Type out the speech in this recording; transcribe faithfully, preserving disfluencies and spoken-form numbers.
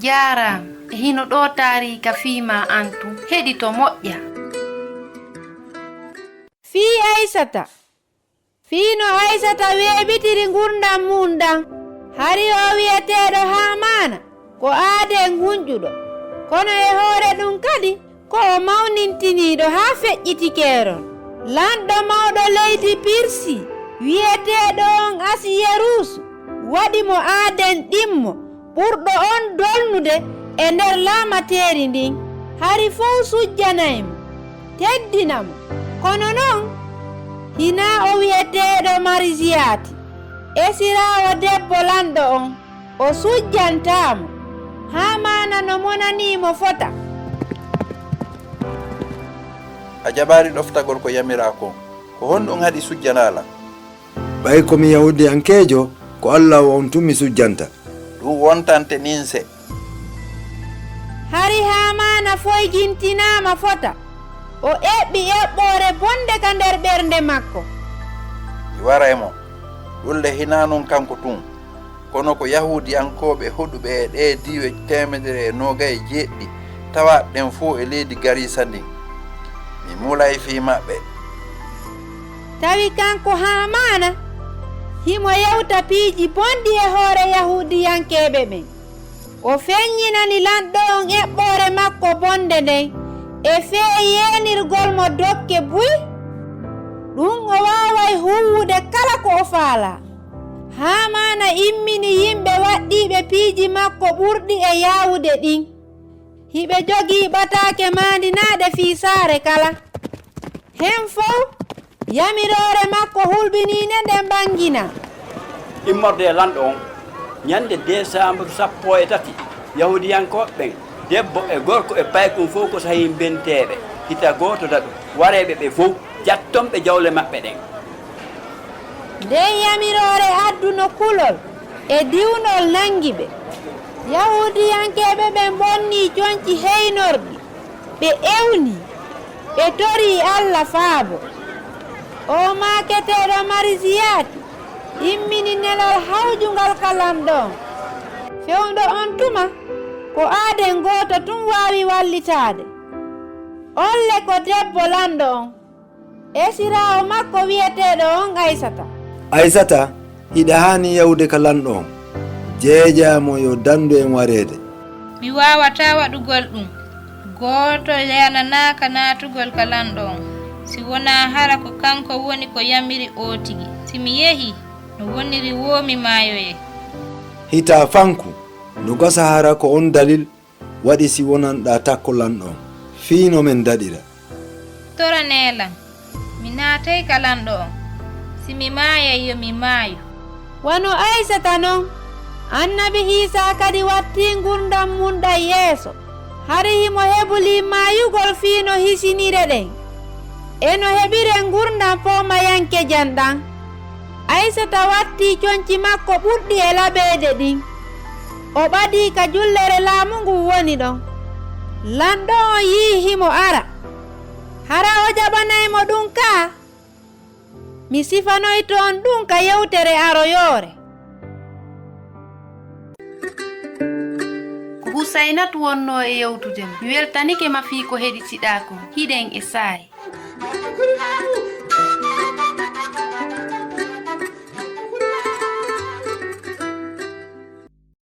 Jaaraama. E hino ɗoo taariika fii maa an tun. Heɗito moƴƴa. Fii Aysata. Fii no Aysata weeɓitiri ngurndan mun ɗan, hari o wi'eteeɗo Haamaana ko aaden hunƴuɗo, kono e hoore ɗun kadi ko o mawnintiniiɗo haa feƴƴiti keerol. Lanɗo mawɗo leydi Pirsi wi'eteeɗo on Asiyeruusu waɗi mo aaden ɗimmo ɓurɗo on dolnude e nder laamateeri ndin, hari fow sujjanay mo, teddina mo. Kono non, hinaa o wi'eteeɗo Marisiyaati, esiraawo debbo lanɗo on, o sujjantaa mo. Haamaana no monanii mo fota. A jaɓaali ɗoftagol ko yamiraa kon. Ko honɗun haɗi sujjanaa lan? Ɓay ko mi Yahuudiyankeejo, ko Allaahu on tun mi sujjanta. Ɗun wontante ninse. Hari Haamaana foyjintinaama fota, o eɓɓi eɓɓoore bonde ka nder ɓernde makko. Mi waray mo. Ɗun le hinaa non kanko tun, kono ko Yahuudiyankooɓe hoɗuɓe e ɗee diiwe teemedere e noogay e jeeɗiɗi tawaaɗe ɗen fow e leydi Gariisa ndin. Mi mulay fii maɓɓe. Tawi kanko Haamaana himo yewta piiji bonɗi e hoore Yahuudiyankeeɓe ɓen. O feɲɲinani lanɗo on eɓɓoore makko bonde nden e fee yeenirgol mo dokke buy. Ɗun o waaway huuwude kala ko o faalaa. Haamaana immini yimɓe waɗɗiiɓe piiji makko ɓurɗi e yaawude ɗin. Hiɓe jogii ɓataake maandinaaɗe fii saare kala. Hen fow, yamiroore makko hulɓiniinde nden ɓanginaa. Immorde e lanɗo on, ɲande deesamburu sappo e tati, Yahuudiyankooɓe ɓen, debbo e gorko e paykun fow ko sahimbinteeɓe, hita gooto daɗu, waree ɓe ɓe fow, jatton ɓe jawle maɓɓe ɗen. Nden yamiroore adduno kulol e diwnol nangi ɓe. Yahuudiyankeeɓe ɓen ɓonnii conci heynorɗi, ɓe ewnii, ɓe torii Alla faabo. Oo maaketeeɗo Marisiyaati immini nelal hawjungal ka lanɗo on. Fewndo on tuma, ko aaden gooto tun waawi wallitaade. On le ko debbo lanɗo on. Esiraawo makko wi'eteeɗo on Aysata. Aysata, hiɗa haani yahude ka lanɗo on. Jeejaa mo yo dandu en wareede. Mi waawataa waɗugol ɗun. Gooto yananaaka naatugol ka lanɗo on, si wonaa hara ko kanko woni ko yamiri oo tigi. Si mi yehii, no woniri woo mi maayoyay. Hitaa fanku, no gasa hara ko on dalil waɗi si wonanɗaa takko lanɗo on, fii no men daɗira. Toranee lan, mi naatay ka lanɗo on. Si mi maayay, yo mi maayu. Wano Aysata non, annabi Iisaa kadi wattii ngurndan mun ɗan yeeso. Hari himo hebulii maayugol fii no hisinire ɗen, e no heɓire ngurndan poomayankejan ɗan. Aysata wattii conci makko ɓurɗi e laɓeede ɗin. O ɓadii ka jullere laamu ngun woni ɗon. Lanɗo on yi'i himo ara. Hara o jaɓanay mo ɗun kaa? Mi sifanoyto on ɗun ka yewtere aroyoore. Ko Husaynatu wonnoo e yewtude ma. Mi weltanike ma fii ko heɗitiɗaa kon. Hiɗen e saa'i.